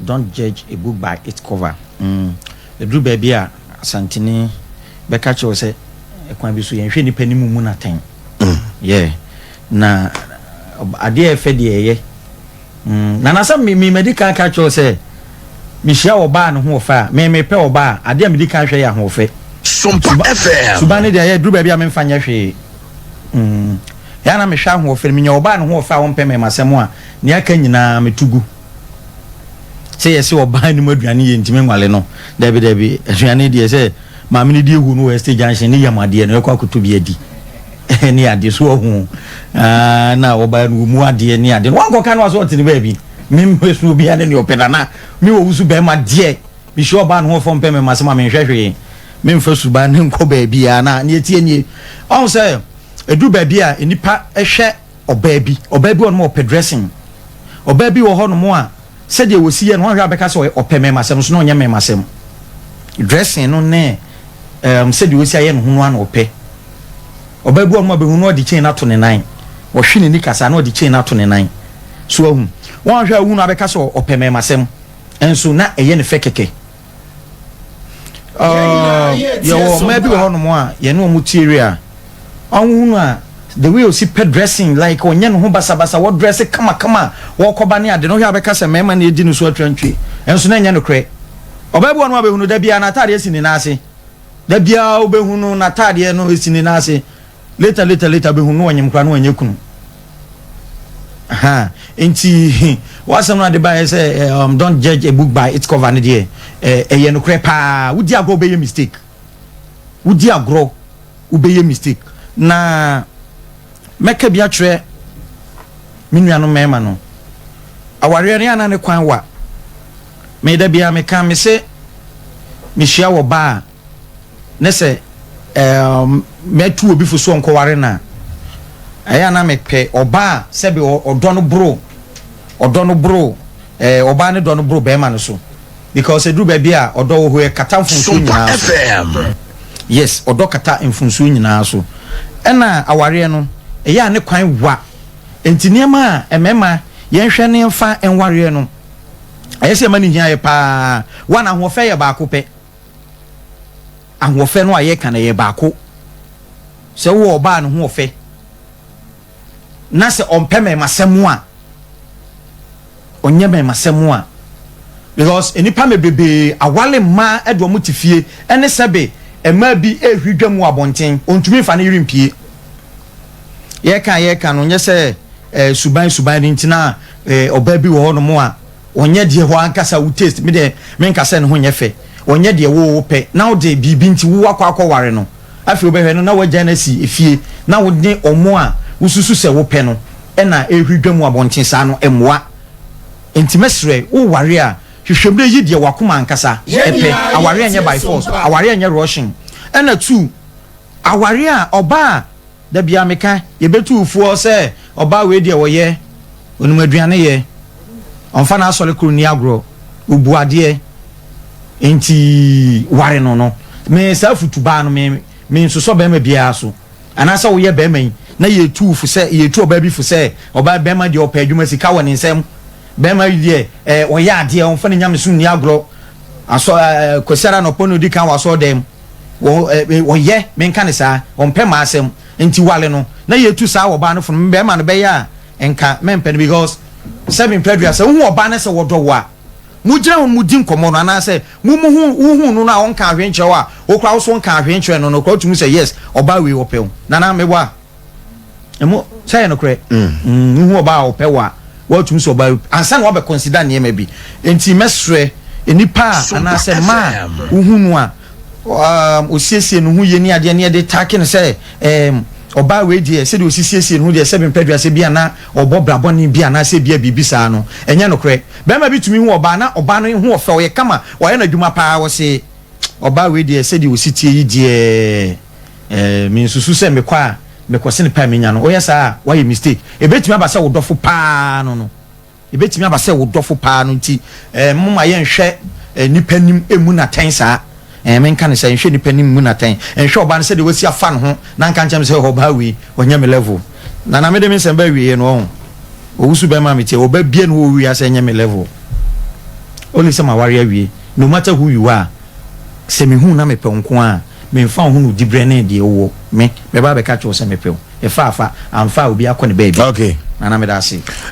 Don't judge a book by its cover. Ɛduru baabi a, Asantene bɛka kyerɛ wo sɛ ɛkwan bi so yɛnhwɛ nipa no mu mu natɛn. Yeah. Na adeɛ a ɛfɛ deɛ ɛyɛ. Na nasɛ me me madi kan ka kyerɛ wo sɛ mehyia ɔbaa ne ho ɔfɛ a, me mepɛ ɔbaa a, adeɛ a medi kan hwɛ yɛ ahoɔfɛ. Sompa FM. Suban ne deɛ ɛyɛ duru baabi a memfa nyɛ hwee. Ɛyɛ na mehwɛ ahoɔfɛ no, menya ɔbaa ne ho ɔfɛ a wɔmpɛ mɛmasɛm a, nea aka nyinaa meto gu. Sɛ yɛsɛ ɔbaa anim aduane yɛ ntumi nwale no, dabi dabi, aduane deɛ sɛ maame no di ehu no wɔ Estate Junction ne yam adeɛ no, ɛkɔ akoto bi adi ne adeɛ so ɔho na ɔbaa no wɔ mu adeɛ ne adeɛ no wankɔka no aso ɔte ne baabi. Memmɛ so obiara ne nea ɔpɛ. Nana, me wɔ wusu bɛrima deɛ, mehyia ɔbaa ne ho ɔfɔ mpɛ mɛmasɛm a, menhwɛ hwee, memfa suban ne nkɔ baabiara. Na neɛ tie nie, ɔho sɛ ɛduru baabi a nnipa hwɛ ɔbaa bi wɔ nom a ɔpɛ dressing, ɔbaa bi wɔ hɔ nom a sɛdeɛ wɔsi yɛ no, wɔhwɛ abɛka sɛ ɔpɛ mɛmasɛm so na ɔnyɛ mɛmasɛm. Dressing no ne sɛdeɛ wɔsi ayɛ ne ho no ana ɔpɛ. Ɔbaa bi wɔ nom a bɛhu no, ɔde chain ato ne nan, ɔhwe n'ani kasa na ɔde chain ato ne nan so, ahu wɔn hwɛ ahu no abɛka sɛ ɔpɛ mɛmasɛm, nso na ɛyɛ ne fɛ kɛkɛ. Yɛwɔ mmaa bi wɔ hɔnom a yɛne wɔn tie a ɔho no a, the way osi pɛ dressing, like ɔnyɛ ne ho basabasa, wɔ dress kamakama, wɔkɔba ne ade no, hwɛ abɛka sɛ mmarima na edi ne so atwantwe, nso na ɛnyɛ nokorɛ. Ɔbaa bi wɔ no a bɛhu no, da biara n'ataadeɛ si ne nan ase, da biara wobɛhu no n'ataadeɛ no esi ne nan ase. Later later later, bɛhu no ɔnyim koraa na ɔnyɛ kunu ha. Nti wasɛm no ade baeɛ sɛ don't judge a book by its cover no deɛ, ɛyɛ nokorɛ paa. Wodi agorɔ, wobɛyɛ mistake. Wodi agorɔ, wobɛyɛ mistake. Na mɛka bi akyerɛ me nuanom mmarima no, awareɛ no ana ne kwan wa. Meda bia meka me se mehyia wɔ baa ne sɛ mɛtu obi fo so nkɔware no a, ɛyɛ ana mepɛ ɔbaa sɛbi ɔdɔ no boro, ɔdɔ no boro, ɔbaa ne dɔ no boro bɛrima no so, because eduru baabi a ɔdɔ wɔ hɔ, yɛ kata mfonsuo nyinaa so. Yes, ɔdɔ kata mfonsuo nyinaa so. Ɛna awareɛ no ɛyɛ a ne kwan wa. Nti nneɛma a mmarima yɛnhwɛ ne mfa nwareɛ no, ɛyɛ sɛ ɛma ne hia yɛ paa. One, ahoɔfɛ yɛ baako pɛ. Ahoɔfɛ no a yɛka no yɛ baako. Sɛ wowɔ ɔbaa ne ho ɔfɛ na sɛ ɔmpɛ mɛmasɛm a, ɔnyɛ mɛmasɛm a, because nnipa mɛ bebree awale mmaa de wɔn te fie ɛne sɛbe mmaa bi ehwiri dwa mu abɔnten, ontumi nfa ne yere mpie. Yɛka no nyɛ sɛ suban ne ntina. Ɔbaa bi wɔ hɔnom a ɔnyɛ deɛ hɔ ankasa wo taste. Mi deɛ, mi nkasa ne ho nyɛ fɛ, ɔnyɛ deɛ wo pɛ na ɔde biribi nti wo akɔware no. Afei wobɛhwɛ no na wagya no asi efie na wode ɔmo a wosusu sɛ wopɛ no ɛna ehwiri dwa mu abɔnten saa no mmoa. Nti mɛsrɛ, woware a, hwehwɛ mu yi deɛ wakoma ankasa ɛpɛ. Aware nyɛ by force, aware nyɛ rushing. Ɛna two, aware a ɔbaa dabi a meka yɛbɛtu foɔ sɛ ɔbaa wei deɛ, wɔyɛ onum aduane, yɛ ɔnfa n'asɔre koro ni agorɔ, obu adeɛ, nti ware no. Me saa futu baa no, me nsosɔ bɛrima biara so, anaasɛ woyɛ bɛrima yi na yɛtu fo sɛ yɛtu ɔbaa bi fo sɛ ɔbaa bɛrima deɛ, ɔpɛ adwuma, sika wɔ ne nsam, bɛrima yi deɛ, ɔyɛ adeɛ, ɔnfa ne nyame so nni agorɔ, asɔ kwasiara na ɔpɔ no odi kan wɔ asɔ dɛm wɔ ɔyɛ, menka ne saa, ɔmpɛ maa asɛm nti wale no, na yɛtu saa ɔbaa no fo no, bɛrima no bɛyɛ a nka mɛmpɛ no, because sɛbi mpɛdua sɛ wohu ɔbaa no sɛ wɔdɔ wo a, mo gyina hɔ, mo di nkɔmɔ no, anaasɛ mo hu wohu no a ɔnka ahwɛ nkyerɛ wo a, wokora wo so nka ahwɛ nkyerɛ no kora, wotumi sɛ yes, ɔbaa wei ɔpɛ wo. Nana, mebɔ a ɛmo sɛ yɛ nokorɛ. Wohu ɔbaa a ɔpɛ wo a, wɔatumi sɛ ɔbaa ansa na wabɛ consider nneɛma bi. Nti mɛsrɛ nipa a anaasɛ mmaa a wohu no a osiesie ne ho yie ne adeɛ ne yɛde taake no sɛ ɔbaa wei deɛ, sɛdeɛ osi siesie ne ho deɛ, sɛbi mpɛdua bi ana ɔbɔ brabɔne bi anaasɛ bia biribi saa no, ɛnyɛ nokorɛ. Bɛrima bi tumi hu ɔbaa na ɔbaa no ho ɔfɛ, ɔyɛ kama, ɔyɛ n'adwuma paa, wɔse ɔbaa wei deɛ, sɛdeɛ osi tie yi deɛ, mensusu sɛ mekɔ a mekɔ sene paa menya no. Ɔyɛ saa a, wayɛ mistake. Ebetumi aba sɛ wo dɔfo paa no, ebetumi aba sɛ wo dɔfo paa no. Nti moma yɛnhwɛ nipa nim emu natɛn saa. Menka ne sɛ nhwɛ nipa nim mu natɛn, nhwɛ ɔbaa no sɛdeɛ wasi afa ne ho na nka nkyɛn sɛ ɔbaa wei ɔnyɛ me level. Na mede me nsɛm ba awie no, ɔho owusu bɛrima mi tie, ɔba bie no wɔ wiase ɛnyɛ me level. Only sɛ maware awie. No matter who you are, sɛ mehu na mepɛ wo nko a, memfa wo ho no diberɛ ne deɛ wowɔ. Me mɛba bɛka kyerɛ wo sɛ mepɛ wo. Ɛfa afa, amfa a, obi akɔ ne baabi. Nana, meda ase.